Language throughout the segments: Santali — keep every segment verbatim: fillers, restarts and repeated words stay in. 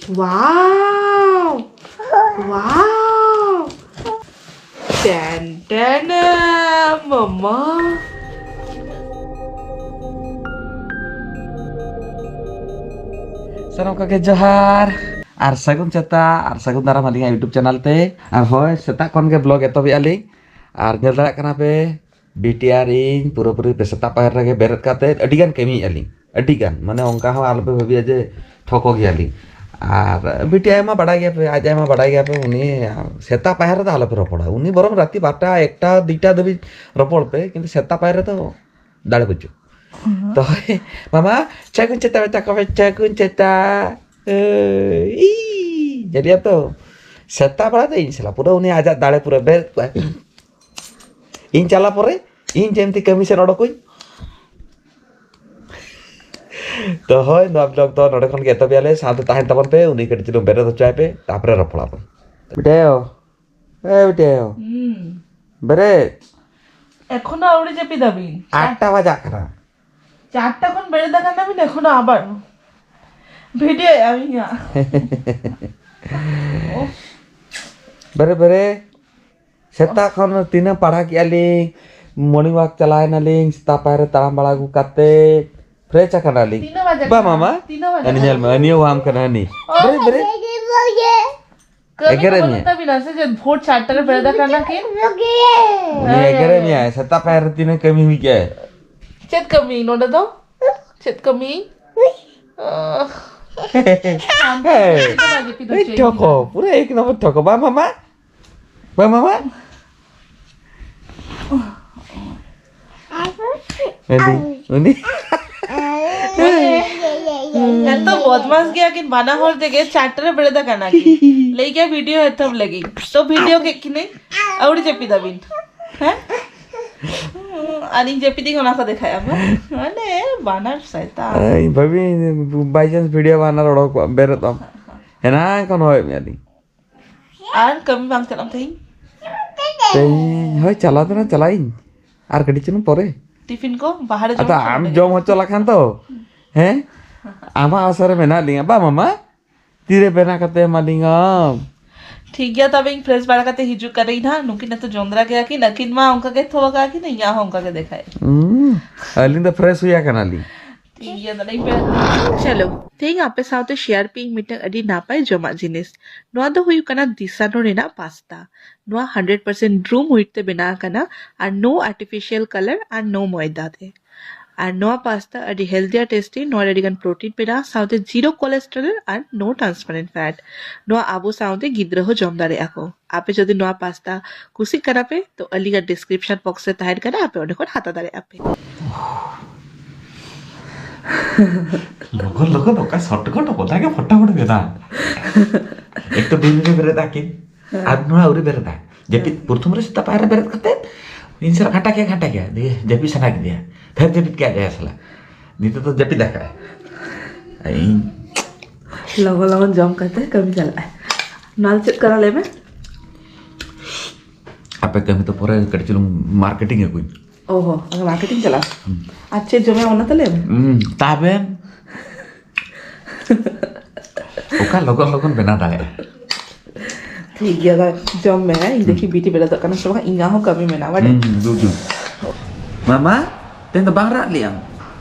Wow! Wow! ᱴᱮᱱ ᱴᱮᱱ, ᱢᱟᱢᱟ᱾ ᱥᱟᱱᱟᱢ ᱠᱚᱜᱮ ᱡᱚᱦᱟᱨ ᱟᱨ ᱥᱟᱹᱜᱩᱱ ᱥᱮᱛᱟᱜ ᱟᱨ ᱥᱟᱹᱜᱩᱱ ᱫᱟᱨᱟᱢ ᱟᱹᱞᱤᱧᱟᱜ YouTube channel ᱛᱮ᱾ ᱟᱨ ᱦᱳᱭ, ᱥᱮᱛᱟᱜ ᱠᱷᱚᱱ ᱜᱮ vlog ᱮᱛᱚᱦᱚᱵᱮᱜᱼᱟ ᱞᱤᱧ᱾ ᱟᱨ ᱧᱮᱞ ᱫᱟᱲᱮᱭᱟᱜ ᱠᱟᱱᱟ ᱯᱮ, ᱵᱤᱴᱤ ᱟᱨ ᱤᱧ ᱯᱩᱨᱟᱹᱯᱩᱨᱤ ᱯᱮ ᱥᱮᱛᱟᱜ ᱯᱟᱭᱟᱨ ᱨᱮᱜᱮ ᱵᱮᱨᱮᱫ ᱠᱟᱛᱮ ᱟᱹᱰᱤ ᱜᱟᱱ ᱠᱟᱹᱢᱤᱭᱮᱫᱼᱟ ᱞᱤᱧ, ᱟᱹᱰᱤ ᱜᱟᱱ, ᱢᱟᱱᱮ ᱚᱱᱠᱟ ᱦᱚᱸ ᱟᱞᱚᱯᱮ ᱵᱷᱟᱹᱵᱤᱭᱟ ᱡᱮ ᱛᱷᱚᱠᱚ ᱜᱮᱭᱟᱞᱤᱧ᱾ ᱟᱨ ᱵᱤᱴᱤ ᱟᱭ ᱢᱟ ᱵᱟᱰᱟᱭ ᱜᱮᱭᱟ ᱯᱮ, ᱟᱡ ᱟᱭ ᱢᱟ ᱵᱟᱰᱟᱭ ᱜᱮᱭᱟ ᱯᱮ, ᱩᱱᱤ ᱥᱮᱛᱟᱜ ᱯᱟᱭᱟᱨ ᱨᱮᱫᱚ ᱟᱞᱚᱯᱮ ᱨᱚᱯᱚᱲᱟ, ᱩᱱᱤ ᱵᱚᱨᱚᱝ ᱨᱟᱛᱤ ᱵᱟᱨᱚᱴᱟ, ᱮᱠᱴᱟ, ᱫᱩᱭᱴᱟ ᱫᱷᱟᱹᱵᱤᱡ ᱨᱚᱯᱚᱲ ᱯᱮ, ᱠᱤᱱᱛᱩ ᱥᱮᱛᱟᱜ ᱯᱟᱭᱟᱨ ᱨᱮᱫᱚ ᱫᱟᱲᱮ ᱵᱟᱹᱪᱩᱜ᱾ ᱛᱚ ᱢᱟᱢᱟ, ᱪᱟᱹᱜᱩᱱ ᱪᱮᱛᱟ ᱢᱮᱛᱟ ᱠᱚ ᱢᱮ, ᱪᱟᱹᱜᱩᱱ ᱪᱮᱛᱟ᱾ ᱮ, ᱤ, ᱡᱟᱹᱱᱤᱡ ᱛᱚ ᱥᱮᱛᱟᱜ ᱵᱮᱲᱟ ᱫᱚ ᱤᱧ ᱥᱟᱞᱟᱜ ᱯᱩᱨᱟᱹ ᱩᱱᱤ ᱟᱡᱟᱜ ᱫᱟᱲᱮ ᱯᱩᱨᱟᱹ ᱵᱮᱨᱮᱫ ᱠᱚᱜᱼᱟᱭ᱾ ᱤᱧ ᱪᱟᱞᱟᱣ ᱯᱚᱨᱮ ᱤᱧ ᱡᱮᱢᱛᱤ ᱠᱟᱹᱢᱤ ᱥᱮᱫ ᱚᱰᱚᱠᱚᱧ᱾ ᱛᱚ ᱦᱳᱭ, ᱱᱚᱣᱟ vlog ᱫᱚ ᱱᱚᱰᱮ ᱠᱷᱚᱱ ᱜᱮ ᱮᱛᱚᱦᱚᱵᱮᱭᱟᱞᱮ, ᱥᱟᱶᱛᱮ ᱛᱟᱦᱮᱱ ᱛᱟᱵᱚᱱ ᱯᱮ, ᱩᱱᱤ ᱠᱟᱹᱴᱤᱡ ᱪᱩᱞᱩᱝ ᱵᱮᱨᱮᱫ ᱦᱚᱪᱚᱭ ᱯᱮ, ᱛᱟᱨᱯᱚᱨᱮ ᱨᱚᱯᱚᱲᱟᱵᱚᱱ᱾ ᱵᱤᱴᱤ ᱟᱭᱳ, ᱮ ᱵᱤᱴᱤ ᱟᱭᱳ, ᱦᱩᱸ᱾ ᱵᱮᱨᱮᱫ᱾ ᱮᱠᱷᱚᱱᱳ ᱟᱹᱣᱨᱤ ᱡᱟᱹᱯᱤᱫᱟᱵᱤᱱ? ᱟᱴᱴᱟ ᱵᱟᱡᱟᱜ ᱠᱟᱱᱟ᱾ ᱪᱟᱨᱴᱟ ᱠᱷᱚᱱ ᱵᱮᱨᱮᱫ ᱟᱠᱟᱱᱟ ᱵᱤᱱ, ᱮᱠᱷᱚᱱᱳ ᱟᱵᱟᱨ video ᱮᱫᱼᱟ ᱵᱤᱱ ᱦᱟᱸᱜ᱾ ᱵᱮᱨᱮᱫ, ᱵᱮᱨᱮᱫ᱾ ᱥᱮᱛᱟᱜ ᱠᱷᱚᱱ ᱛᱤᱱᱟᱹᱜ ᱯᱟᱲᱦᱟᱣ ᱠᱮᱜᱼᱟ ᱞᱤᱧ, morning walk ᱪᱟᱞᱟᱣ ᱮᱱᱟᱞᱤᱧ, ᱥᱮᱛᱟᱜ ᱯᱟᱭᱟᱨ ᱨᱮ ᱛᱟᱲᱟᱢ ᱵᱟᱲᱟ ᱟᱹᱜᱩ ᱠᱟᱛᱮ fresh ᱟᱠᱟᱱᱟᱞᱤᱧ᱾ ᱛᱤᱱᱟᱹᱜ ᱵᱟᱡᱮ ᱵᱟ ᱠᱟᱱᱟ? ᱢᱟᱢᱟ, ᱛᱤᱱᱟᱹᱜ ᱵᱟᱡᱮ ᱦᱟᱹᱱᱤ ᱠᱟᱱᱟ? ᱧᱮᱞ ᱢᱮ, ᱦᱟᱹᱱᱤ ᱦᱚᱸ ᱟᱢ ᱠᱟᱱᱟ, ᱦᱟᱹᱱᱤ᱾ ᱚ, ᱵᱮᱨᱮᱫ, ᱵᱮᱨᱮᱫ᱾ ᱠᱟᱹᱢᱤ ᱮᱜᱮᱨᱮᱫ ᱠᱚ ᱢᱮᱭᱟ᱾ ᱵᱟᱹᱱᱩᱜ ᱛᱟᱵᱤᱱᱟ ᱥᱮ ᱪᱮᱫ? ᱵᱷᱳᱨ ᱪᱟᱨᱴᱟ ᱨᱮ ᱵᱮᱨᱮᱫ ᱟᱠᱟᱱᱟ ᱠᱤᱱ? ᱩᱱᱤ ᱮᱜᱮᱨᱮᱫ ᱢᱮᱭᱟᱭ, ᱥᱮᱛᱟᱜ ᱯᱟᱭᱟᱨ ᱨᱮ ᱛᱤᱱᱟᱹᱜ ᱠᱟᱹᱢᱤ ᱦᱩᱭ ᱠᱮᱜᱼᱟᱭ᱾ ᱪᱮᱫ ᱠᱟᱹᱢᱤ ᱱᱚᱰᱮ ᱫᱚ? ᱪᱮᱫ ᱠᱟᱹᱢᱤ? ᱟᱦ᱾ ᱦᱮᱸ᱾ ᱪᱮᱫ ᱠᱟᱹᱢᱤ ᱮᱭ ᱦᱚᱪᱚᱭ ᱴᱷᱚᱠᱚ, ᱠᱟᱱᱟ? ᱯᱩᱨᱟᱹ ᱮᱠ ᱱᱚᱢᱵᱚᱨ ᱴᱷᱚᱠᱚ᱾ ᱵᱟ ᱢᱟᱢᱟ? ᱵᱟ ᱢᱟᱢᱟ? ᱩᱱᱤ, ᱩᱱᱤ᱾ ᱮᱛᱚ ᱵᱚᱫᱢᱟᱥ ᱜᱮᱭᱟ ᱠᱤᱱ ᱵᱟᱱᱟ ᱦᱚᱲ ᱛᱮᱜᱮ, ᱪᱟᱨᱴᱟ ᱨᱮ ᱵᱮᱨᱮᱫ ᱟᱠᱟᱱᱟ ᱠᱤᱱ᱾ ᱞᱟᱹᱭ ᱜᱮᱭᱟ video ᱮᱛᱚᱦᱚᱵ ᱞᱟᱹᱜᱤᱫ᱾ ᱛᱚ video ᱠᱮᱫ ᱠᱤᱱᱟᱹᱧ, ᱟᱹᱣᱲᱤ ᱡᱟᱹᱯᱤᱫᱟᱵᱤᱱ᱾ ᱦᱮᱸ? ᱟᱨ ᱤᱧ ᱡᱟᱹᱯᱤᱫᱤᱧ ᱚᱱᱟ ᱠᱚ ᱫᱮᱠᱷᱟᱭᱟ ᱵᱚ᱾ ᱢᱟᱱᱮ ᱵᱟᱱᱟᱨ ᱥᱟᱭᱛᱟ᱾ ᱤᱧ ᱵᱷᱟᱵᱤ by chance video ᱵᱟᱱᱟᱨ ᱚᱰᱚᱠᱚᱜᱼᱟ, ᱵᱮᱨᱮᱫ ᱟᱢ᱾ ᱦᱮᱱᱟᱝ ᱠᱷᱚᱱ ᱦᱚᱦᱚᱭᱮᱫ ᱢᱮᱭᱟ ᱞᱤᱧ᱾ ᱟᱨ ᱠᱟᱹᱢᱤ ᱵᱟᱝ ᱪᱟᱞᱟᱜ ᱟᱢ ᱛᱮᱦᱮᱧ? ᱛᱮᱦᱮᱧ ᱦᱳᱭ ᱪᱟᱞᱟᱣ ᱫᱚ ᱱᱟᱜ ᱪᱟᱞᱟᱜ ᱤᱧ᱾ ᱟᱨ ᱠᱟᱹᱴᱤᱡ ᱪᱩᱞᱩᱝ ᱯᱚᱨᱮ᱾ ᱴᱤᱯᱷᱤᱱ ᱠᱚ ᱵᱟᱦᱟᱨᱮ ᱡᱚᱢ ᱟᱫᱚ ᱦᱚᱪᱚ ᱟᱢ ᱞᱮᱜᱮ᱾ ᱡᱚᱢ ᱦᱚᱪᱚ ᱞᱮᱠᱷᱟᱱ ᱫᱚ, ᱦᱮᱸ? ᱟᱢᱟᱜ ᱟᱥᱟ ᱨᱮ ᱢᱮᱱᱟᱜ ᱞᱤᱧᱟ᱾ ᱵᱟ ᱢᱟᱢᱟ? ᱛᱤᱨᱮ ᱵᱮᱱᱟᱣ ᱠᱟᱛᱮ ᱮᱢᱟᱞᱤᱧᱟᱢ? ᱴᱷᱤᱠ ᱜᱮᱭᱟ, ᱛᱚᱵᱮ ᱤᱧ ᱯᱷᱨᱮᱥ ᱵᱟᱲᱟ ᱠᱟᱛᱮ ᱦᱤᱡᱩᱜ ᱠᱟᱹᱱᱟᱹᱧ ᱱᱟᱦᱟᱜ᱾ ᱱᱩᱠᱤᱱ ᱮᱛᱚ ᱡᱚᱸᱫᱽᱨᱟ ᱜᱮᱭᱟ ᱠᱤᱱ, ᱟᱹᱠᱤᱱ ᱢᱟ ᱚᱱᱠᱟ ᱜᱮ ᱛᱷᱚ ᱟᱠᱟᱫ ᱠᱤᱱ, ᱤᱧᱟᱹᱜ ᱦᱚᱸ ᱚᱱᱠᱟ ᱜᱮ ᱫᱮᱠᱷᱟᱭ᱾ ᱦᱩᱸ, ᱟᱹᱞᱤᱧ ᱫᱚ ᱯᱷᱨᱮᱥ ᱦᱩᱭ ᱟᱠᱟᱱᱟᱞᱤᱧ᱾ ᱴᱷᱤᱠ ᱜᱮᱭᱟ, ᱛᱟᱦᱞᱮ ᱤᱧ ᱯᱮ- ᱪᱚᱞᱚ, ᱛᱮᱦᱮᱧ ᱟᱯᱮ ᱥᱟᱶᱛᱮ ᱥᱮᱭᱟᱨ ᱯᱮ ᱤᱧ ᱢᱤᱫᱴᱟᱝ ᱟᱹᱰᱤ ᱱᱟᱯᱟᱭ ᱡᱚᱢᱟᱜ ᱡᱤᱱᱤᱥ᱾ ᱱᱚᱣᱟ ᱫᱚ ᱦᱩᱭᱩᱜ ᱠᱟᱱᱟ ᱫᱤᱥᱟᱱᱳ ᱨᱮᱱᱟᱜ ᱯᱟᱥᱛᱟ᱾ ᱱᱚᱣᱟ ᱦᱟᱱᱰᱨᱮᱰ ᱯᱟᱨᱥᱮᱱᱴ ᱰᱨᱩᱢ ᱦᱩᱭᱤᱴ ᱛᱮ ᱵᱮᱱᱟᱣ ᱟᱠᱟᱱᱟ, ᱟᱨ ᱱᱳ ᱟᱨᱴᱤᱯᱷᱤᱥᱤᱭᱟᱞ ᱠᱟᱞᱟᱨ ᱟᱨ ᱱᱳ ᱢᱚᱭᱫᱟ ᱛᱮ᱾ ᱟᱨ ᱱᱚᱣᱟ ᱯᱟᱥᱛᱟ ᱟᱹᱰᱤ ᱦᱮᱞᱫᱤ ᱟᱨ ᱴᱮᱥᱴᱤ, ᱱᱚᱣᱟ ᱨᱮ ᱟᱹᱰᱤ ᱜᱟᱱ ᱯᱨᱳᱴᱤᱱ ᱢᱮᱱᱟᱜᱼᱟ, ᱥᱟᱶᱛᱮ ᱡᱤᱨᱳ ᱠᱳᱞᱮᱥᱴᱨᱚᱞ ᱟᱨ ᱱᱳ ᱴᱨᱟᱱᱥᱯᱟᱨᱮᱱᱴ ᱯᱷᱮᱴ᱾ ᱱᱚᱣᱟ ᱟᱵᱚ ᱥᱟᱶᱛᱮ ᱜᱤᱫᱽᱨᱟᱹ ᱦᱚᱸ ᱡᱚᱢ ᱫᱟᱲᱮᱭᱟᱜᱼᱟ ᱠᱚ᱾ ᱟᱯᱮ ᱡᱩᱫᱤ ᱱᱚᱣᱟ ᱯᱟᱥᱛᱟ ᱠᱩᱥᱤᱜ ᱠᱟᱱᱟ ᱯᱮ, ᱛᱚ ᱟᱹᱞᱤᱧᱟᱜ ᱰᱤᱥᱠᱨᱤᱯᱥᱚᱱ ᱵᱚᱠᱥ ᱨᱮ ᱛᱟᱦᱮᱱ ᱠᱟᱱᱟ, ᱟᱯᱮ ᱚᱸᱰᱮ ᱠᱷᱚᱱ ᱦᱟᱛᱟᱣ ᱫᱟᱲᱮᱭᱟᱜᱼᱟ ᱯᱮ᱾ ᱞᱚᱜᱚᱱ ᱞᱚᱜᱚᱱ ᱚᱠᱟ ᱥᱚᱴ ᱠᱚᱴ ᱚᱠᱟ ᱜᱮ ᱯᱷᱚᱴᱟᱯᱷᱚᱴ ᱵᱮᱱᱟᱣ᱾ ᱮᱠ ᱛᱚ ᱵᱤᱞ ᱨᱮ ᱵᱮᱨᱮᱫ ᱟᱹᱠᱤᱱ, ᱟᱨ ᱱᱚᱣᱟ ᱟᱹᱣᱨᱤ ᱵᱮᱨᱮᱫᱟ᱾ ᱡᱟᱹᱯᱤᱫ ᱯᱨᱚᱛᱷᱚᱢ ᱨᱮ ᱥᱮᱛᱟᱜ ᱯᱟᱭᱟᱨ ᱨᱮ ᱵᱮᱨᱮᱫ ᱠᱟᱛᱮ ᱤᱧ ᱥᱟᱞᱟᱜ ᱜᱷᱟᱴᱟ ᱠᱮᱭᱟ, ᱜᱷᱟᱴᱟ ᱠᱮᱭᱟ, ᱫᱤᱭᱮ ᱡᱟᱹᱯᱤᱫ ᱥᱟᱱᱟ ᱠᱮᱫᱮᱭᱟ, ᱯᱷᱮᱨ ᱡᱟᱹᱯᱤᱫ ᱠᱮᱫ ᱟᱭ ᱥᱟᱞᱟᱜ᱾ ᱱᱤᱛᱚᱜ ᱫᱚ ᱡᱟᱹᱯᱤᱫ ᱟᱠᱟᱫ ᱟᱭ᱾ ᱤᱧ ᱞᱚᱜᱚᱱ ᱞᱚᱜᱚᱱ ᱡᱚᱢ ᱠᱟᱛᱮ ᱠᱟᱹᱢᱤ ᱪᱟᱞᱟᱜᱼᱟ᱾ ᱱᱚᱣᱟ ᱫᱚ ᱪᱮᱫ ᱠᱟᱱᱟ ᱞᱟᱹᱭ ᱢᱮ? ᱟᱯᱮ ᱠᱟᱹᱢᱤ ᱫᱚ ᱯᱚᱨᱮ ᱠᱟᱹᱴᱤᱡ ᱪᱩᱞᱩᱝ ᱢᱟᱨᱠᱮᱴᱤᱝ ᱟᱹᱜᱩᱧ᱾ ᱚ ᱦᱚ, ᱟᱫᱚ ᱢᱟᱨᱠᱮᱴᱤᱝ ᱪᱟᱞᱟᱜᱼᱟ᱾ ᱦᱩᱸ᱾ ᱟᱨ ᱪᱮᱫ ᱡᱚᱢᱮ ᱚᱱᱟ ᱛᱟᱦᱞᱮ? ᱦᱩᱸ, ᱛᱟᱵᱮᱱ᱾ ᱚᱠᱟ ᱞᱚᱜᱚᱱ ᱞᱚᱜᱚᱱ ᱵᱮᱱᱟᱣ ᱫᱟᱲᱮᱭᱟᱜᱼᱟ? ᱴᱷᱤᱠ ᱜᱮᱭᱟ, ᱫᱟ, ᱡᱚᱢ ᱢᱮ, ᱦᱮᱸ? ᱤᱧ ᱫᱮᱠᱷᱤ ᱦᱩᱸ᱾ ᱵᱤᱴᱤ ᱵᱮᱨᱮᱫᱚᱜ ᱠᱟᱱᱟ ᱥᱮ ᱵᱟᱝ, ᱤᱧᱟᱹᱜ ᱦᱚᱸ ᱠᱟᱹᱢᱤ ᱢᱮᱱᱟᱜᱼᱟ, ᱵᱟᱰᱟᱭ? ᱦᱩᱸ, ᱦᱩᱸ, ᱫᱩ, ᱫᱩ᱾ ᱢᱟᱢᱟ, ᱛᱮᱦᱮᱧ ᱫᱚ ᱵᱟᱝ ᱨᱟᱜ ᱞᱮᱭᱟᱢ?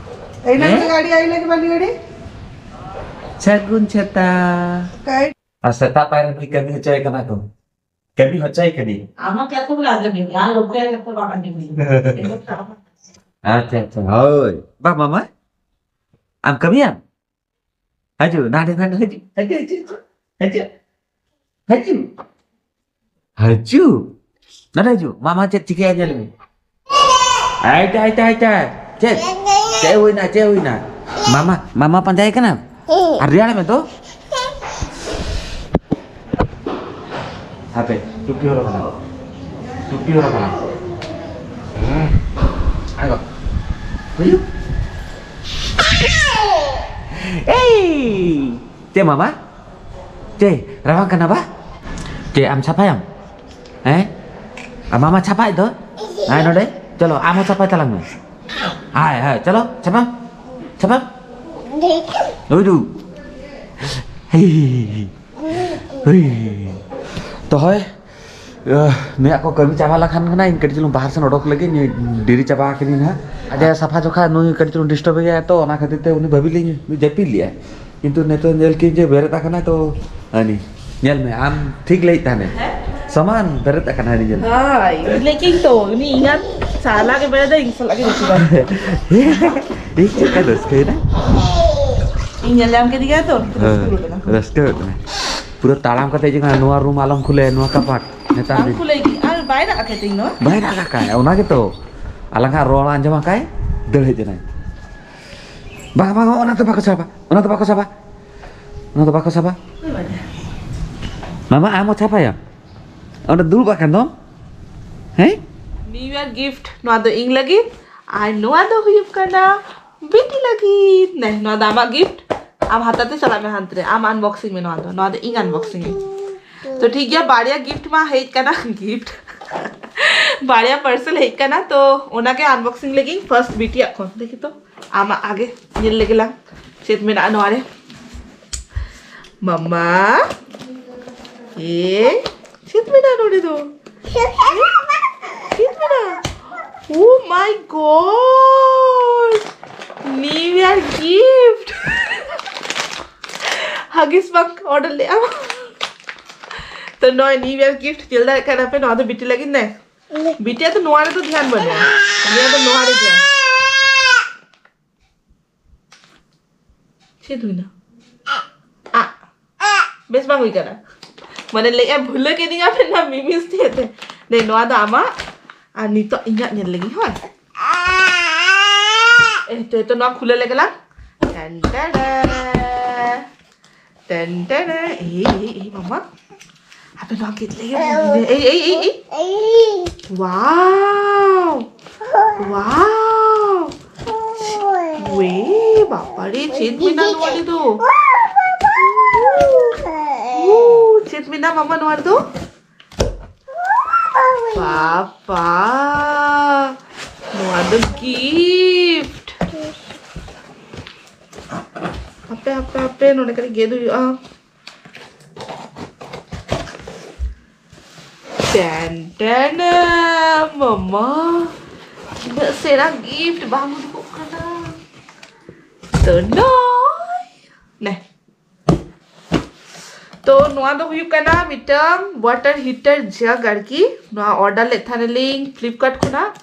ᱮᱭ ᱱᱟ, ᱦᱮᱸ? ᱜᱟᱹᱰᱤ ᱟᱭ ᱞᱟᱹᱜᱤᱫ ᱵᱟᱹᱞᱤ ᱜᱟᱹᱰᱤ᱾ ᱥᱟᱹᱜᱩᱱ ᱪᱷᱟᱛᱟ᱾ ᱠᱟᱹᱭ- ᱟᱨ ᱥᱮᱛᱟᱜ ᱯᱟᱭᱟᱨ ᱨᱮ ᱱᱩᱭ ᱠᱟᱹᱢᱤ ᱦᱚᱪᱚᱭᱮ ᱠᱟᱱᱟ ᱠᱚ᱾ ᱠᱟᱹᱢᱤ ᱦᱚᱪᱚᱭᱮ ᱠᱟᱹᱱᱟᱹᱧ᱾ ᱟᱢᱟᱜ ᱠᱟᱛᱷᱟ ᱵᱚᱞᱮ ᱟᱸᱡᱚᱢ ᱢᱮ, ᱟᱨ ᱚᱠᱚᱭᱟᱜ ᱠᱟᱛᱷᱟ ᱵᱟᱢ ᱟᱸᱡᱚᱢ ᱢᱮ᱾ ᱟᱪᱪᱷᱟ, ᱟᱪᱪᱷᱟ, ᱦᱳᱭ᱾ ᱵᱟ, ᱢᱟᱢᱟ, ᱟᱢ ᱠᱟᱹᱢᱤᱭᱟᱢ? ᱦᱤᱡᱩᱜ, ᱱᱟᱰᱮ, ᱱᱟᱰᱮ, ᱦᱤᱡᱩᱜ, ᱦᱤᱡᱩᱜ, ᱦᱤᱡᱩᱜ, ᱦᱤᱡᱩᱜ, ᱦᱤᱡᱩᱜ, ᱦᱤᱡᱩᱜ᱾ ᱦᱤᱡᱩᱜ᱾ ᱱᱚᱰᱮ ᱦᱤᱡᱩᱜ᱾ ᱢᱟᱢᱟ ᱪᱮᱫ ᱪᱤᱠᱟᱹᱭᱟ ᱧᱮᱞ ᱢᱮ᱾ ᱟᱭ ᱪᱟ, ᱟᱭ ᱪᱟ, ᱟᱭ ᱪᱟ᱾ ᱪᱮᱫ? ᱪᱮᱫ ᱦᱩᱭᱱᱟ, ᱪᱮᱫ ᱦᱩᱭᱱᱟ? ᱢᱟᱢᱟ, ᱢᱟᱢᱟ ᱯᱟᱸᱡᱟᱭᱮ ᱠᱟᱱᱟ? ᱟᱨ ᱨᱮᱭᱟᱲ ᱢᱮ ᱛᱚ᱾ ᱦᱟᱯᱮ, ᱴᱩᱯᱤ ᱦᱚᱨᱚᱜ ᱠᱟᱱᱟ᱾ ᱴᱩᱯᱤ ᱦᱚᱨᱚᱜ ᱠᱟᱱᱟ᱾ ᱦᱩᱸ᱾ ᱟᱭ ᱜᱚ᱾ ᱦᱩᱭᱩᱜ᱾ ᱮᱭ! ᱪᱮᱫ ᱢᱟᱢᱟ? ᱪᱮᱫ ᱨᱟᱵᱟᱝ ᱠᱟᱱᱟ ᱵᱟ? ᱪᱮᱫ ᱟᱢ ᱪᱷᱟᱯᱟᱭᱟᱢ? ᱦᱮᱸ? ᱟᱨ ᱢᱟᱢᱟ ᱪᱷᱟᱯᱟᱭᱮᱫ ᱫᱚ? ᱦᱮᱸ, ᱱᱚᱰᱮ? ᱪᱚᱞᱚ, ᱟᱢ ᱦᱚᱸ ᱪᱷᱟᱯᱟᱭ ᱛᱟᱞᱟᱝ ᱢᱮ᱾ ᱦᱮᱸ, ᱦᱮᱸ, ᱪᱚᱞᱚ, ᱪᱷᱟᱯᱟ᱾ ᱪᱷᱟᱯᱟ᱾ ᱩᱫᱩᱜ᱾ ᱦᱩᱭ᱾ ᱛᱚ ᱦᱳᱭ, ᱤᱭᱟᱹ, ᱱᱩᱭᱟᱜ ᱠᱚ ᱠᱟᱹᱢᱤ ᱪᱟᱵᱟ ᱞᱮᱠᱷᱟᱱ ᱜᱮ ᱱᱟᱜ ᱤᱧ ᱠᱟᱹᱴᱤᱡ ᱪᱩᱞᱩᱝ ᱵᱟᱦᱟᱨ ᱥᱮᱱ ᱚᱰᱚᱠ ᱞᱟᱹᱜᱤᱫ, ᱤᱧ ᱰᱮᱨᱤ ᱪᱟᱵᱟ ᱟᱠᱟᱱᱟᱹᱧ ᱱᱟᱜ᱾ ᱟᱡᱟᱜ ᱥᱟᱯᱷᱟ ᱡᱚᱠᱷᱟ ᱱᱩᱭ ᱠᱟᱹᱴᱤᱡ ᱪᱩᱞᱩᱝ ᱰᱤᱥᱴᱟᱵ ᱜᱮᱭᱟ, ᱛᱚ ᱚᱱᱟ ᱠᱷᱟᱹᱛᱤᱨ ᱛᱮ ᱩᱱᱤ ᱵᱷᱟᱹᱵᱤ ᱞᱤᱧ ᱡᱟᱹᱯᱤᱫ ᱞᱮᱜᱼᱟᱭ᱾ ᱠᱤᱱᱛᱩ ᱱᱤᱛᱚᱜ ᱧᱮᱞ ᱠᱤᱧ ᱡᱮ ᱵᱮᱨᱮᱫ ᱟᱠᱟᱱᱟᱭ, ᱛᱚ ᱦᱟᱹᱱᱤ, ᱧᱮᱞ ᱢᱮ, ᱟᱢ ᱴᱷᱤᱠ ᱞᱟᱹᱭᱮᱫ ᱛᱟᱦᱮᱱᱮ᱾ ᱦᱮᱸ? ᱥᱚᱢᱟᱱ ᱵᱮᱨᱮᱫ ᱟᱠᱟᱱᱟᱭ ᱦᱟᱹᱱᱤ, ᱧᱮᱞ ᱢᱮ᱾ ᱦᱳᱭ, ᱞᱮᱠᱤᱱ ᱛᱚ, ᱩᱱᱤ ᱤᱧᱟᱜ ᱥᱟᱞᱟ ᱜᱮ ᱵᱮᱨᱮᱫ ᱟᱭ, ᱤᱧ ᱥᱟᱞᱟᱜ ᱜᱮ ᱡᱟᱹᱯᱤᱫᱟᱭ᱾ ᱤᱧ ᱪᱮᱫ ᱞᱮᱠᱟ ᱨᱟᱹᱥᱠᱟᱹᱭᱮᱱᱟ? ᱤᱧ ᱧᱮᱞ ᱧᱟᱢ ᱠᱮᱫᱮ ᱜᱮᱭᱟ ᱛᱚ, ᱦᱮᱸ, ᱨᱟᱹᱥᱠᱟᱹ ᱦᱩᱭᱩᱜ ᱠᱟᱱᱟ᱾ ᱯᱩᱨᱟᱹ ᱛᱟᱲᱟᱢ ᱠᱟᱛᱮ ᱡᱮ ᱱᱚᱣᱟ ᱨᱩᱢ ᱟᱞᱚᱢ ᱠᱷᱩᱞᱟᱹᱭᱟ, ᱱᱚᱣᱟ ᱠᱟᱯᱟᱴ᱾ ᱱᱮᱛᱟᱨ ᱵᱟᱝ ᱫᱤᱱ ᱠᱷᱩᱞᱟᱹᱭ ᱜᱮ, ᱟᱨ ᱵᱟᱭ ᱨᱟᱜ ᱟᱠᱟᱫ ᱛᱤᱧ ᱫᱚ᱾ ᱵᱟᱭ ᱨᱟᱜ ᱟᱠᱟᱫ, ᱚᱱᱟ ᱜᱮᱛᱚ᱾ ᱟᱞᱟᱝᱟᱜ ᱨᱚᱲ ᱟᱸᱡᱚᱢ ᱟᱠᱟᱭ, ᱫᱟᱹᱲ ᱦᱮᱡ ᱮᱱᱟᱭ᱾ ᱵᱟᱝ, ᱵᱟᱝ, ᱚᱱᱟ ᱫᱚ ᱵᱟᱠᱚ ᱥᱟᱵᱟ, ᱚᱱᱟ ᱫᱚ ᱵᱟᱠᱚ ᱥᱟᱵᱟ, ᱚᱱᱟ ᱫᱚ ᱵᱟᱠᱚ ᱥᱟᱵᱟ᱾ ᱢᱟᱢᱟ, ᱟᱢ ᱦᱚᱸ ᱪᱷᱟᱯᱟᱭᱟᱢ? ᱚᱸᱰᱮ ᱫᱩᱲᱩᱵ ᱟᱠᱟᱱ ᱫᱚᱢ? ᱦᱮᱸ? New Year gift, ᱱᱚᱣᱟ ᱫᱚ ᱤᱧ ᱞᱟᱹᱜᱤᱫ, ᱟᱨ ᱱᱚᱣᱟ ᱫᱚ ᱦᱩᱭᱩᱜ ᱠᱟᱱᱟ ᱵᱤᱴᱤ ᱞᱟᱹᱜᱤᱫ᱾ ᱱᱮ, ᱱᱚᱣᱟ ᱫᱚ ᱟᱢᱟᱜ gift, ᱟᱢ ᱦᱟᱛᱟᱣ ᱛᱮ ᱪᱟᱞᱟᱜ ᱢᱮ ᱦᱟᱱᱛᱮ ᱨᱮ, ᱟᱢ unboxing ᱢᱮ ᱱᱚᱣᱟ ᱫᱚ, ᱱᱚᱣᱟ ᱫᱚ ᱤᱧ unboxing ᱟᱹᱧ᱾ ᱛᱚ ᱴᱷᱤᱠ ᱜᱮᱭᱟ, ᱵᱟᱨᱭᱟ gift ᱢᱟ ᱦᱮᱡ ᱠᱟᱱᱟ, gift, ᱵᱟᱨᱭᱟ parcel ᱦᱮᱡ ᱠᱟᱱᱟ, ᱛᱚ ᱚᱱᱟᱜᱮ unboxing ᱞᱟᱹᱜᱤᱫ ᱤᱧ first ᱵᱤᱴᱤᱭᱟᱜ ᱠᱷᱚᱱ᱾ ᱫᱮᱠᱷᱤ ᱛᱚ, ᱟᱢᱟᱜ ᱟᱜᱮ ᱧᱮᱞ ᱞᱮᱜᱮ ᱞᱟᱝ ᱪᱮᱫ ᱢᱮᱱᱟᱜᱼᱟ ᱱᱚᱣᱟ ᱨᱮ᱾ ᱢᱟᱢᱟ, ᱮ, ᱪᱮᱫ ᱢᱮᱱᱟᱜᱼᱟ ᱱᱚᱰᱮ ᱫᱚ? ᱪᱮᱫ ᱢᱮᱱᱟᱜᱼᱟ? Oh my God! New Year gift! Huggies ᱵᱟᱝ order ᱞᱮᱜᱼᱟ᱾ ᱛᱚ ᱱᱚᱜᱼᱚᱭ New Year gift ᱧᱮᱞ ᱫᱟᱲᱮᱭᱟᱜ ᱠᱟᱱᱟ ᱯᱮ, ᱱᱚᱣᱟ ᱫᱚ ᱵᱤᱴᱤ ᱞᱟᱹᱜᱤᱫ ᱱᱮ᱾ ᱵᱤᱴᱤᱭᱟᱜ ᱫᱚ ᱱᱚᱣᱟ ᱨᱮᱫᱚ ᱫᱷᱮᱭᱟᱱ ᱵᱟᱹᱱᱩᱜᱼᱟ᱾ ᱩᱱᱤᱭᱟᱜ ᱫᱚ ᱱᱚᱣᱟ ᱨᱮ ᱫᱷᱮᱭᱟᱱ᱾ ᱪᱮᱫ ᱦᱩᱭᱱᱟ? ᱟ᱾ ᱵᱮᱥ ᱵᱟᱝ ᱦᱩᱭ ᱠᱟᱱᱟ᱾ ᱢᱟᱱᱮ ᱞᱟᱹᱭᱮᱫᱼᱟ ᱵᱷᱩᱞᱟᱹ ᱠᱤᱫᱤᱧᱟ ᱯᱮ ᱱᱟ ᱢᱤᱢᱤᱥ ᱪᱮᱫ ᱛᱮ? ᱫᱮ, ᱱᱚᱣᱟ ᱫᱚ ᱟᱢᱟᱜ᱾ ᱟᱨ ᱱᱤᱛᱚᱜ ᱤᱧᱟᱹᱜ ᱧᱮᱞ ᱞᱟᱹᱜᱤᱫ, ᱦᱳᱭ᱾ ᱮ, ᱛᱚ, ᱛᱚ, ᱱᱚᱣᱟ ᱠᱷᱩᱞᱟᱹ ᱞᱮᱜᱮ ᱞᱟᱝ᱾ ᱴᱮᱱ ᱴᱮᱱ᱾ ᱴᱮᱱ ᱴᱮᱱ᱾ ᱮᱭ, ᱮᱭ, ᱮᱭ, ᱢᱟᱢᱟ᱾ ᱟᱯᱮ ᱱᱚᱣᱟ ᱜᱮᱫ ᱞᱮᱜᱮ ᱵᱚᱱ᱾ ᱮᱭ, ᱮᱭ, ᱮᱭ, ᱮᱭ᱾ Wow! Wow! ᱣᱮ, ᱵᱟᱵᱟᱨᱮ, ᱪᱮᱫ ᱢᱮᱱᱟᱜᱼᱟ ᱱᱚᱣᱟ ᱨᱮᱫᱚ? ᱩ, ᱪᱮᱫ ᱢᱮᱱᱟᱜᱼᱟ ᱢᱟᱢᱟ ᱱᱚᱣᱟ ᱨᱮᱫᱚ? ᱵᱟᱵᱟ, ᱱᱚᱣᱟ ᱫᱚ gift᱾ ᱦᱟᱯᱮ, ᱦᱟᱯᱮ, ᱦᱟᱯᱮ, ᱱᱚᱰᱮ ᱠᱟᱹᱴᱤᱡ ᱜᱮᱫ ᱦᱩᱭᱩᱜᱼᱟ᱾ ᱴᱮᱱ ᱴᱮᱱ, ᱢᱟᱢᱟ, ᱛᱤᱱᱟᱹᱜ ᱪᱮᱦᱨᱟ ᱜᱤᱯᱷᱴ ᱵᱟᱝ ᱩᱰᱩᱠᱚᱜ ᱠᱟᱱᱟ᱾ ᱛᱚ ᱱᱚᱭ ᱱᱮ᱾ ᱛᱚ ᱱᱚᱣᱟ ᱫᱚ ᱦᱩᱭᱩᱜ ᱠᱟᱱᱟ ᱢᱤᱫᱴᱟᱝ ᱣᱟᱴᱟᱨ ᱦᱤᱴᱟᱨ ᱡᱟᱜ ᱟᱨᱠᱤ᱾ ᱱᱚᱣᱟ ᱚᱨᱰᱟᱨ ᱞᱮᱫ ᱛᱟᱦᱮᱱᱟᱞᱤᱧ ᱯᱷᱞᱤᱯᱠᱟᱨᱴ ᱠᱷᱚᱱᱟᱜ᱾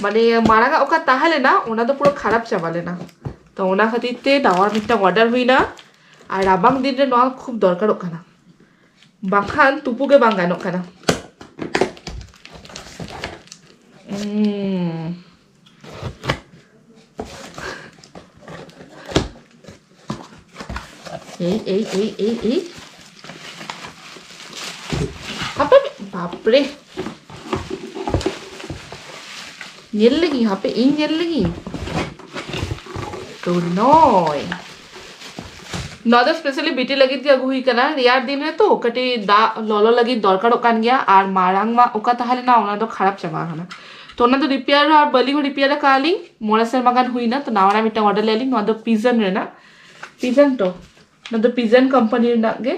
ᱢᱟᱱᱮ ᱢᱟᱲᱟᱝ ᱟᱜ ᱚᱠᱟ ᱛᱟᱦᱮᱸ ᱞᱮᱱᱟ, ᱚᱱᱟ ᱫᱚ ᱯᱩᱨᱟᱹ ᱠᱷᱟᱨᱟᱯ ᱪᱟᱵᱟ ᱞᱮᱱᱟ᱾ ᱛᱚ ᱚᱱᱟ ᱠᱷᱟᱹᱛᱤᱨ ᱛᱮ ᱱᱟᱣᱟ ᱢᱤᱫᱴᱟᱝ ᱚᱨᱰᱟᱨ ᱦᱩᱭᱱᱟ᱾ ᱟᱨ ᱨᱟᱵᱟᱝ ᱫᱤᱱ ᱨᱮ ᱱᱚᱣᱟ ᱠᱷᱩᱵ ᱫᱚᱨᱠᱟᱨᱚᱜ ᱠᱟᱱᱟ, ᱵᱟᱝᱠᱷᱟᱱ ᱛᱩᱯᱩ ᱜᱮ ᱵᱟᱝ ᱜᱟᱱᱚᱜ ᱠᱟᱱᱟ᱾ ᱩᱸ᱾ ᱮᱭ, ᱮᱭ, ᱮᱭ, ᱮᱭ, ᱮᱭ᱾ ᱦᱟᱯᱮ, ᱵᱟᱯᱨᱮ᱾ ᱧᱮᱞ ᱞᱮᱜᱤᱧ, ᱦᱟᱯᱮ, ᱤᱧ ᱧᱮᱞ ᱞᱮᱜᱤᱧ᱾ ᱛᱚ ᱱᱚᱭ᱾ ᱱᱚᱣᱟ ᱫᱚ specially ᱵᱤᱴᱤ ᱞᱟᱹᱜᱤᱫ ᱜᱮ ᱟᱹᱜᱩ ᱦᱩᱭ ᱠᱟᱱᱟ᱾ ᱨᱮᱭᱟᱲ ᱫᱤᱱ ᱨᱮ ᱛᱚ ᱠᱟᱹᱴᱤᱡ ᱫᱟᱜ ᱞᱚᱞᱚ ᱞᱟᱹᱜᱤᱫ ᱫᱚᱨᱠᱟᱨᱚᱜ ᱠᱟᱱ ᱜᱮᱭᱟ, ᱟᱨ ᱢᱟᱲᱟᱝ ᱢᱟ ᱚᱠᱟ ᱛᱟᱦᱮᱸ ᱞᱮᱱᱟ, ᱚᱱᱟ ᱫᱚ ᱠᱷᱟᱨᱟᱯ ᱪᱟᱵᱟ ᱟᱠᱟᱱᱟ᱾ ᱛᱚ ᱚᱱᱟ ᱫᱚ ᱨᱤᱯᱮᱭᱟᱨ ᱟᱨ ᱵᱟᱹᱞᱤ ᱦᱚᱸ ᱨᱤᱯᱮᱭᱟᱨ ᱟᱠᱟᱫ ᱞᱤᱧ, ᱢᱚᱬᱮ ᱥᱮᱨᱢᱟ ᱜᱟᱱ ᱦᱩᱭᱱᱟ᱾ ᱛᱚ ᱱᱟᱣᱟᱱᱟᱜ ᱢᱤᱫᱴᱟᱝ ᱚᱨᱰᱟᱨ ᱞᱮᱫ ᱞᱤᱧ, ᱱᱚᱣᱟ ᱫᱚ ᱯᱤᱡᱚᱱ ᱨᱮᱱᱟᱜ, ᱯᱤᱡᱚᱱ ᱛᱚ, ᱱᱚᱣᱟ ᱫᱚ ᱯᱤᱡᱚᱱ ᱠᱳᱢᱯᱟᱱᱤ ᱨᱮᱱᱟᱜ ᱜᱮ᱾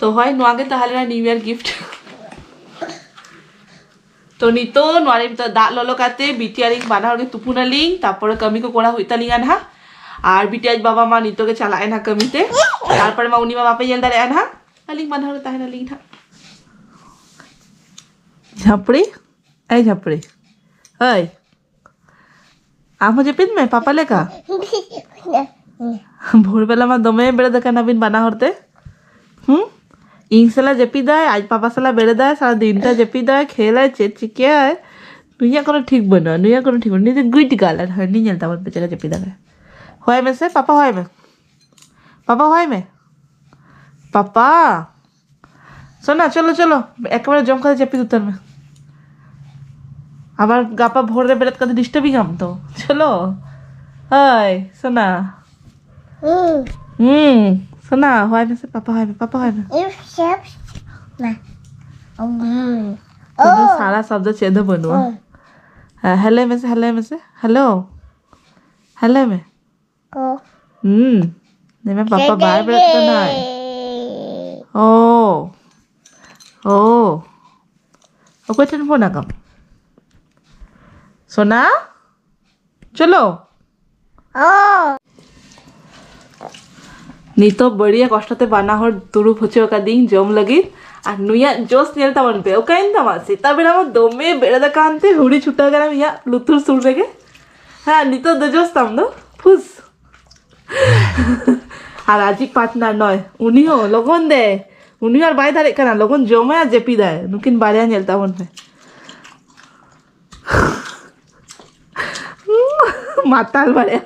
ᱛᱚ ᱦᱳᱭ, ᱱᱚᱣᱟ ᱜᱮ ᱛᱟᱦᱮᱸ ᱞᱮᱱᱟ ᱱᱤᱭᱩ ᱤᱭᱟᱨ ᱜᱤᱯᱷᱴ᱾ ᱛᱚ ᱱᱤᱛᱚᱜ ᱱᱚᱣᱟ ᱨᱮ ᱱᱤᱛᱚᱜ ᱫᱟᱜ ᱞᱚᱞᱚ ᱠᱟᱛᱮ ᱵᱤᱴᱤ ᱟᱨ ᱤᱧ ᱵᱟᱱᱟ ᱦᱚᱲ ᱜᱮ ᱛᱩᱯᱩᱱᱟᱞᱤᱧ, ᱛᱟᱨᱯᱚᱨᱮ ᱠᱟᱹᱢᱤ ᱠᱚ ᱠᱚᱨᱟᱣ ᱦᱩᱭᱩᱜ ᱛᱟᱞᱤᱧᱟ ᱱᱟᱦᱟᱜ᱾ ᱟᱨ ᱵᱤᱴᱤ ᱟᱡ ᱵᱟᱵᱟ ᱢᱟ ᱱᱤᱛᱚᱜ ᱜᱮ ᱪᱟᱞᱟᱜ ᱟᱭ ᱱᱟᱦᱟᱜ ᱠᱟᱹᱢᱤ ᱛᱮ, ᱛᱟᱨᱯᱚᱨᱮ ᱢᱟ ᱩᱱᱤ ᱢᱟ ᱵᱟᱯᱮ ᱧᱮᱞ ᱫᱟᱲᱮᱭᱟᱜᱼᱟ ᱱᱟᱦᱟᱜ, ᱟᱹᱞᱤᱧ ᱵᱟᱱᱟ ᱦᱚᱲ ᱜᱮ ᱛᱟᱦᱮᱱᱟᱞᱤᱧ ᱱᱟᱦᱟᱜ᱾ ᱡᱷᱟᱯᱲᱤ, ᱮᱭ ᱡᱷᱟᱯᱲᱤ, ᱦᱳᱭ, ᱟᱢ ᱦᱚᱸ ᱡᱟᱹᱯᱤᱫ ᱢᱮ ᱯᱟᱯᱟ ᱞᱮᱠᱟ᱾ ᱵᱷᱳᱨ ᱵᱮᱞᱟ ᱢᱟ ᱫᱚᱢᱮ ᱵᱮᱨᱮᱫ ᱟᱠᱟᱱᱟ ᱵᱤᱱ ᱵᱟᱱᱟ ᱦᱚᱲ ᱛᱮ᱾ ᱦᱩᱸ? ᱤᱧ ᱥᱟᱞᱟᱜ ᱡᱟᱹᱯᱤᱫᱟᱭ, ᱟᱡ ᱯᱟᱯᱟ ᱥᱟᱞᱟᱜ ᱵᱮᱨᱮᱫᱟᱭ, ᱥᱟᱨᱟ ᱫᱤᱱᱴᱟ ᱡᱟᱹᱯᱤᱫᱟᱭ, ᱠᱷᱮᱞᱟᱭ, ᱪᱮᱫ ᱪᱤᱠᱟᱹᱭᱟᱭ? ᱱᱩᱭᱟᱜ ᱠᱳᱱᱳ ᱴᱷᱤᱠ ᱵᱟᱹᱱᱩᱜᱼᱟ, ᱱᱩᱭᱟᱜ ᱠᱳᱱᱳ ᱴᱷᱤᱠ ᱵᱟᱹᱱᱩᱜᱼᱟ᱾ ᱱᱩᱭ ᱫᱚ ᱜᱩᱰ ᱜᱟᱨᱞ, ᱟᱨ ᱦᱟᱹᱱᱤ ᱧᱮᱞ ᱛᱟᱵᱚᱱ ᱯᱮ ᱪᱮᱫ ᱞᱮᱠᱟ ᱡᱟᱹᱯᱤᱫᱟᱭ᱾ ᱦᱚᱭ ᱢᱮᱥᱮ ᱯᱟᱯᱟ, ᱦᱚᱭ ᱢᱮ᱾ ᱯᱟᱯᱟ ᱦᱚᱭ ᱢᱮ᱾ ᱯᱟᱯᱟ᱾ ᱥᱳᱱᱟ, ᱪᱚᱞᱚ, ᱪᱚᱞᱚ, ᱮᱠᱮᱵᱟᱨᱮ ᱡᱚᱢ ᱠᱟᱛᱮ ᱡᱟᱹᱯᱤᱫ ᱩᱛᱟᱹᱨ ᱢᱮ᱾ ᱟᱵᱟᱨ ᱜᱟᱯᱟ ᱵᱷᱳᱨ ᱨᱮ ᱵᱮᱨᱮᱫ ᱠᱟᱛᱮ ᱰᱤᱥᱴᱟᱨᱵᱤᱝ ᱟᱢ ᱛᱚ᱾ ᱪᱚᱞᱚ᱾ ᱦᱳᱭ, ᱥᱳᱱᱟ᱾ ᱦᱩᱸ᱾ ᱦᱩᱸ᱾ ᱥᱳᱱᱟ, ᱦᱚᱭ ᱢᱮᱥᱮ, ᱯᱟᱯᱟ ᱦᱚᱭ ᱢᱮ, ᱯᱟᱯᱟ ᱦᱚᱭ ᱢᱮ᱾ ᱤᱯ, ᱥᱮᱯ, ᱢᱟ᱾ ᱩᱸ᱾ ᱠᱳᱱᱳ ᱚ᱾ ᱥᱟᱨᱟ ᱥᱚᱵᱫᱚ ᱪᱮᱫ ᱦᱚᱸ ᱵᱟᱹᱱᱩᱜᱼᱟ᱾ ᱚ᱾ ᱦᱮᱸ, ᱦᱮᱞᱳ ᱢᱮᱥᱮ, ᱦᱮᱞᱳ ᱢᱮᱥᱮ, ᱦᱮᱞᱳ᱾ ᱦᱮᱞᱳ ᱢᱮ᱾ ᱠᱚ᱾ ᱦᱩᱸ᱾ ᱧᱮᱞ ᱢᱮ, ᱯᱟᱯᱟ ᱵᱟᱭ ᱵᱮᱨᱮᱫ ᱠᱟᱱᱟᱭ᱾ ᱳ, ᱳ, ᱚᱠᱚᱭ ᱴᱷᱮᱱ ᱯᱷᱳᱱ ᱟᱠᱟᱢ? ᱥᱳᱱᱟ, ᱪᱚᱞᱚ᱾ ᱱᱤᱛᱚᱜ ᱵᱟᱹᱲᱤᱭᱟᱹ ᱠᱚᱥᱴᱚ ᱛᱮ ᱵᱟᱱᱟ ᱦᱚᱲ ᱫᱩᱲᱩᱵ ᱦᱚᱪᱚ ᱟᱠᱟᱫᱤᱧ ᱡᱚᱢ ᱞᱟᱹᱜᱤᱫ᱾ ᱟᱨ ᱱᱩᱭᱟᱜ ᱡᱳᱥ ᱧᱮᱞ ᱛᱟᱵᱚᱱ ᱯᱮ, ᱚᱠᱟᱭᱮᱱ ᱛᱟᱢᱟ? ᱥᱮᱛᱟᱜ ᱵᱮᱲᱟ ᱢᱟ ᱫᱚᱢᱮ ᱵᱮᱨᱮᱫ ᱟᱠᱟᱱ ᱛᱮ ᱦᱩᱲᱤ ᱪᱷᱩᱴᱟᱹᱣ ᱠᱟᱱᱟ ᱤᱧᱟᱜ ᱞᱩᱛᱩᱨ ᱥᱩᱨ ᱨᱮᱜᱮ᱾ ᱦᱮᱸ, ᱱᱤᱛᱚᱜ ᱫᱚ ᱡᱳᱥ ᱛᱟᱢ ᱫᱚ ᱯᱷᱩᱥ᱾ ᱟᱨ ᱟᱡᱤᱡ ᱯᱟᱨᱴᱱᱟᱨ ᱱᱚᱭ, ᱩᱱᱤ ᱦᱚᱸ ᱞᱚᱜᱚᱱ ᱫᱮ, ᱩᱱᱤ ᱦᱚᱸ ᱟᱨ ᱵᱟᱭ ᱫᱟᱲᱮᱜ ᱠᱟᱱᱟ, ᱞᱚᱜᱚᱱ ᱡᱚᱢᱟᱭ ᱟᱨ ᱡᱟᱹᱯᱤᱫᱟᱭ᱾ ᱱᱩᱠᱤᱱ ᱵᱟᱨᱭᱟ ᱧᱮᱞ ᱛᱟᱵᱚᱱ ᱯᱮ᱾ ᱢᱟᱛᱟᱞ ᱵᱟᱨᱭᱟ᱾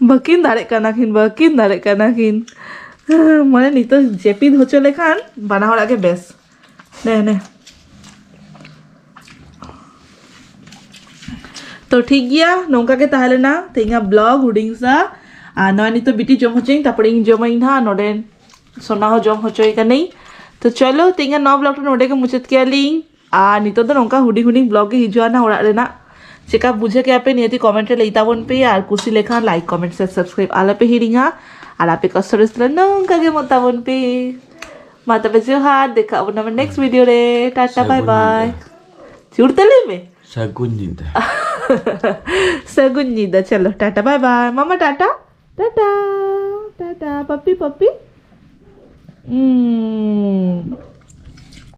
ᱵᱟᱹᱠᱤᱱ ᱫᱟᱲᱮᱜ ᱠᱟᱱᱟ ᱠᱤᱱ, ᱵᱟᱹᱠᱤᱱ ᱫᱟᱲᱮᱜ ᱠᱟᱱᱟ ᱠᱤᱱ᱾ ᱢᱟᱱᱮ ᱱᱤᱛᱚᱜ ᱡᱟᱹᱯᱤᱫ ᱦᱚᱪᱚ ᱞᱮᱠᱷᱟᱱ ᱵᱟᱱᱟ ᱦᱚᱲᱟᱜ ᱜᱮ ᱵᱮᱥ᱾ ᱱᱮ, ᱱᱮ᱾ ᱛᱚ ᱴᱷᱤᱠ ᱜᱮᱭᱟ, ᱱᱚᱝᱠᱟ ᱜᱮ ᱛᱟᱦᱮᱸ ᱞᱮᱱᱟ ᱛᱮᱦᱮᱧᱟᱜ ᱵᱞᱚᱜ ᱦᱩᱰᱤᱧ ᱥᱟ᱾ ᱟᱨ ᱱᱚᱜᱼᱚᱭ ᱱᱤᱛᱚᱜ ᱵᱤᱴᱤ ᱡᱚᱢ ᱦᱚᱪᱚᱭᱤᱧ, ᱛᱟᱨᱯᱚᱨᱮ ᱤᱧ ᱡᱚᱢᱟᱹᱧ ᱱᱟᱦᱟᱜ, ᱱᱚᱰᱮ ᱥᱳᱱᱟ ᱦᱚᱸ ᱡᱚᱢ ᱦᱚᱪᱚᱭ ᱠᱟᱹᱱᱟᱹᱧ᱾ ᱛᱚ ᱪᱚᱞᱚ, ᱛᱮᱦᱮᱧᱟᱜ ᱱᱚᱣᱟ ᱵᱞᱚᱜ ᱫᱚ ᱱᱚᱰᱮ ᱜᱮ ᱢᱩᱪᱟᱹᱫ ᱠᱮᱭᱟᱞᱤᱧ᱾ ᱟᱨ ᱱᱤᱛᱚᱜ ᱫᱚ ᱱᱚᱝᱠᱟ ᱦᱩᱰᱤᱧ ᱦᱩᱰᱤᱧ ᱵᱞᱚᱜ ᱜᱮ ᱦᱤᱡᱩᱜᱼᱟ ᱱᱟᱦᱟᱜ ᱚᱲᱟᱜ ᱨᱮᱱᱟᱜ᱾ ᱪᱮᱠᱟ ᱵᱩᱡᱷᱟᱹᱣ ᱠᱮᱜᱼᱟ ᱯᱮ, ᱱᱤᱦᱟᱹᱛᱤ ᱠᱚᱢᱮᱱᱴ ᱨᱮ ᱞᱟᱹᱭ ᱛᱟᱵᱚᱱ ᱯᱮ, ᱟᱨ ᱠᱩᱥᱤ ᱞᱮᱠᱷᱟᱱ ᱞᱟᱭᱤᱠ, ᱠᱚᱢᱮᱱᱴ, ᱥᱮ ᱥᱟᱵᱥᱠᱨᱟᱭᱤᱵ ᱟᱞᱚ ᱯᱮ ᱦᱤᱲᱤᱧᱟ᱾ ᱟᱨ ᱟᱯᱮ ᱠᱚ ᱥᱚᱨᱮᱥ ᱛᱟᱞᱟ ᱱᱚᱝᱠᱟ ᱜᱮ ᱮᱢᱚᱜ ᱛᱟᱵᱚᱱ ᱯᱮ᱾ ᱢᱟ ᱛᱚᱵᱮ ᱡᱚᱦᱟᱨ, ᱫᱮᱠᱷᱟ ᱟᱵᱚᱱ ᱟᱵᱟᱨ ᱱᱮᱠᱥᱴ ᱵᱷᱤᱰᱤᱭᱳ ᱨᱮ᱾ ᱴᱟᱴᱟ, ᱵᱟᱭ ᱥᱟᱹᱜᱩᱱ ᱵᱟᱭ᱾ ᱧᱤᱫᱟᱹ᱾ ᱡᱳᱨ ᱛᱮ ᱞᱟᱹᱭ ᱢᱮ᱾ ᱥᱟᱹᱜᱩᱱ ᱧᱤᱫᱟᱹ᱾ ᱥᱟᱹᱜᱩᱱ ᱧᱤᱫᱟᱹ᱾ ᱪᱚᱞᱚ, ᱴᱟᱴᱟ, ᱵᱟᱭ ᱵᱟᱭ᱾ ᱢᱟᱢᱟ, ᱴᱟᱴᱟ᱾ ᱴᱟᱴᱟ, ᱴᱟᱴᱟ, ᱯᱟᱯᱤ, ᱯᱟᱯᱤ᱾ ᱩᱸ᱾